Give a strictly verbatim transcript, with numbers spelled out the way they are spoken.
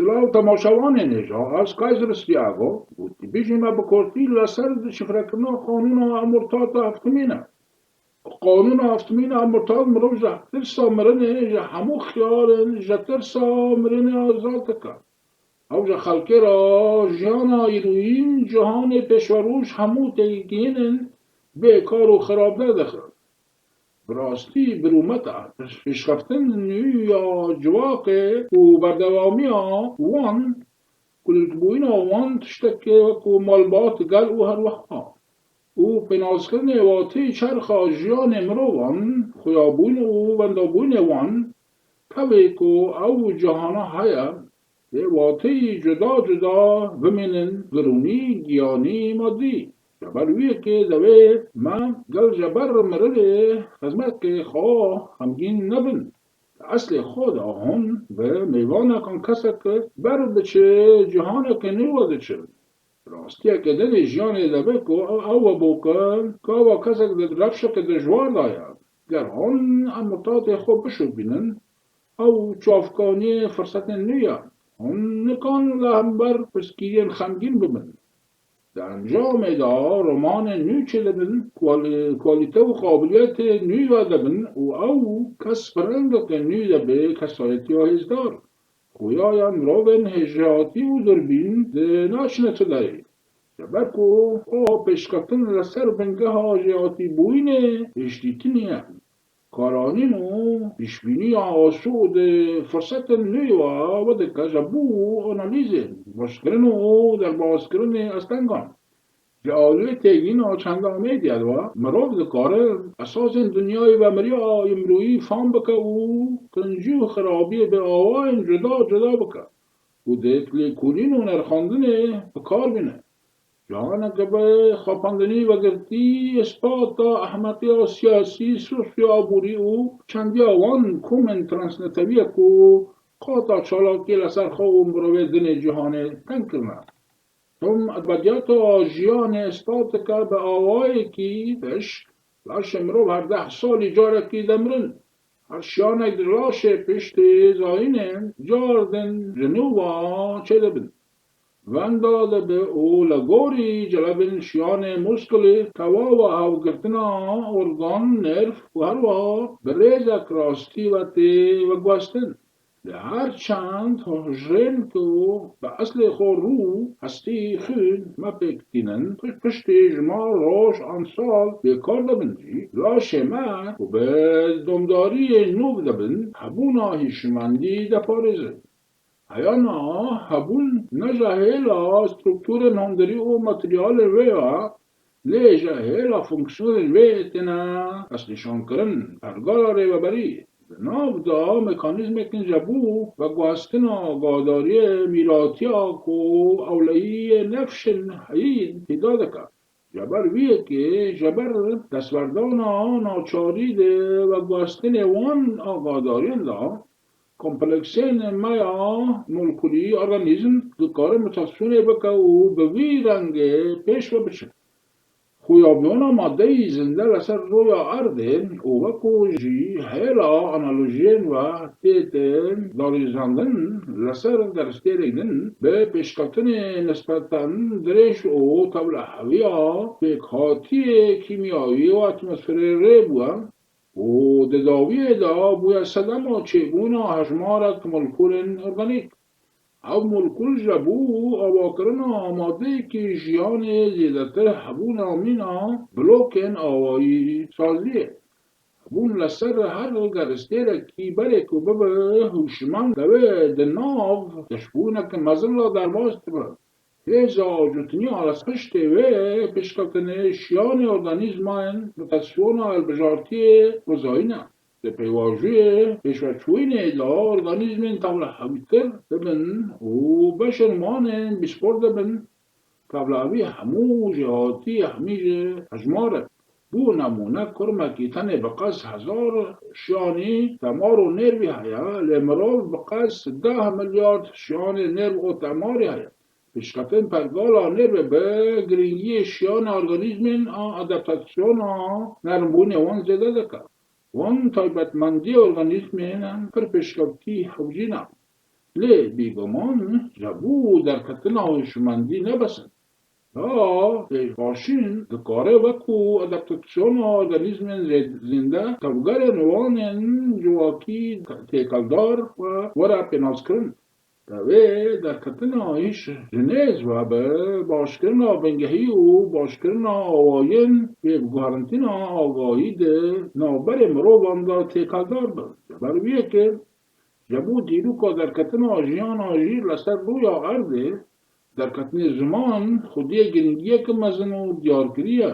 Silav temaşevanên hêja, ez Kaiser Stiago û tî bijî me bi kurtî li ser şifrekirina qanûna Amortata heftimîn e. Qanûna heftimîn a Amortat mirov ji tirsa mirinê, ji hemû xiyarên ji tirsa mirinê azad dike. Ew ji xelkê re jiyana îroyîn, cîhanê pêşverûj hemû têgihînên bêkar û xirabde dixe. Bi rastî bi rûmet e. Pêşkeftin nû ya civakê û berdewamiya wan, kulîlkbûyîna wan tiştekê wekû malbat, gel û herwiha û pênaskirinê wateyî çerxa jiyanê mirovan, xuyabûn û wendabûnê wan, tevê ku ew cihana heye, lê wateyî cuda cuda bimînin, girûnî, giyanî, madî. Ji ber wî yekê divê me gel ji ber mirinê xizmetê xwe xemgîn nebin. Di eslê xwe de hûn bi mêvanekan kesek ber diçe, cîhaneke nû ve diçin. Rastiyeke din ê jiyanê de be ku ew e bo ku gava kesek di rewşeke dijwar de ye. Ger hûn Amortatê xwe bişopînin, ew çavkaniyê firsetên nû ye. Hûn nikan li hember pirsgiriyên xemgîn bibin. Di encamê de romanên nû çêdibin, kual-, kualîte û qabiliyetê nû vedibin û ew kes bi rengeke nû dibê kesayetiya hêzdar. Xuya ya mirovên hêjhatî û durbîn dinaçine tu derê. Ji ber ku o pêşkeftin li ser bingeha jêhatîbûyînê hêştîtinî ye. Karanîn û pêşbîniya asû di firsetên nû ve vedike ji bo analîzê, başkirin û derbazkirinê astengan. Ji aliyê têgihîna çanda medya ve mirov dikare esasên dinyayê ve miriya îmrûyî fam bike û kincî û xirabiyê bi awayên cuda cuda bike û di lêkolîn û nirxandinê bi kar bîne. Cihaneke bi xapandinî ve girtî, îspata ehmeqiya siyasî, sosyo-aborî û çendiya wan komên transnetewî ye ku qata çalakiyê li ser xwe û mirovê dinê cîhanê teng kirine. Tom edebiyata jiyanê îspat dike bi awayekî pişk, laşê mirov her deh salî carekî demirin. Her şiyanek di laşê piştî zayînê car din ji nû ve çêdibin. Wenda dibe û li gorî celebên şiyanê muskulê tewawa hevgirtina organ, nerv û herwiha bi rêzek rastî ve tê veguhestin. Lê her çend hojrên ku bi eslê xwe rû, hestî, xwîn me pêk tînin, piştî ji me roj an sal bêkar dibin jî, laşê me ku bi domdariyê nû dibin, hebûna hişmendî diparêzin. Heyana hebûn ne ji hêla strukturên hundirî û materyalên wê ye, lê ji hêla fonksiyonên wê têne destnîşankirin, pergala rêveberî. Di nav de mekanîzmekên ji bo veguhestina agadariyê mîratiya ku ewlehiyê nefşên heyîn peyda dike. Ji ber vî yekê, ji ber destwerdana naçarî di veguhestinê wan agadariyên de, kompleksên me ya molekulî, organîzm dikare mutasyonê bike û bi vî rengê pêş ve biçe. Xuyabiyona madeyî zinde li ser roya erdê û weko jî hêla analojiyên ve tête darîzandin, li ser gerstêrek din bi pêşketinê nisbeten dirêj û tevliheviya pêkhatiyê kîmyawî û atmosferê rê bûye û di dawiyê de bûye sedema çêbûna hejmarek molekulên organîk. Ev molekul ji bo avakirina amadeyekî jiyanê zêdetir hebûna mîna blokên awayî saziyê. Hebûn li ser her gerstêrekî berê ku bibe hûşmend, divê di nav tişbûneke mezin de derbas dibe. Hêza acotiniya li piştê wê pêşketinê şiyanê organîzmayên mutasyona hilbijartiyê rizayî ne. Di pêvajoyê pêşveçûyînê de organîzmên tevlihevîtir dibin û beşên wan ên bîspor dibin. Tevlihevî hemû jêhatî hemî jî hejmar e. Bo nemûne, kurmekî tenê bi qas hezar şiyanî temar û nervî heye, lê mirov bi qas deh milyard şiyanê nerv û temarî heye. Pêşketin pergala nervê bi girîngiyê şiyanê organîzmên a adaptasyona nermbûnê wan zêde dike. Wan taybetmendiyê organîzmên pir pêşkevtî hewcî ne. Lê bêguman ji bo derketina hişmendî ne bes in. Ya pêşbaşîn dikare wekû adaptasyona organîzmên zê-, zêde tevgerên wan ên civakî têkeldar we were pênaskirin. Divê derketina hişmendî ji nêz ve bi başkirina bingehî û başkirina awayên pê bi guherîntîna agahî di navberê mirovan de têkeldar be. Ji ber wê yekê ji bo dîroka derketina jiyana jî li ser rûya erdê, derketinê ziman xwediyê girîngiyeke mezin û diyar kiriye.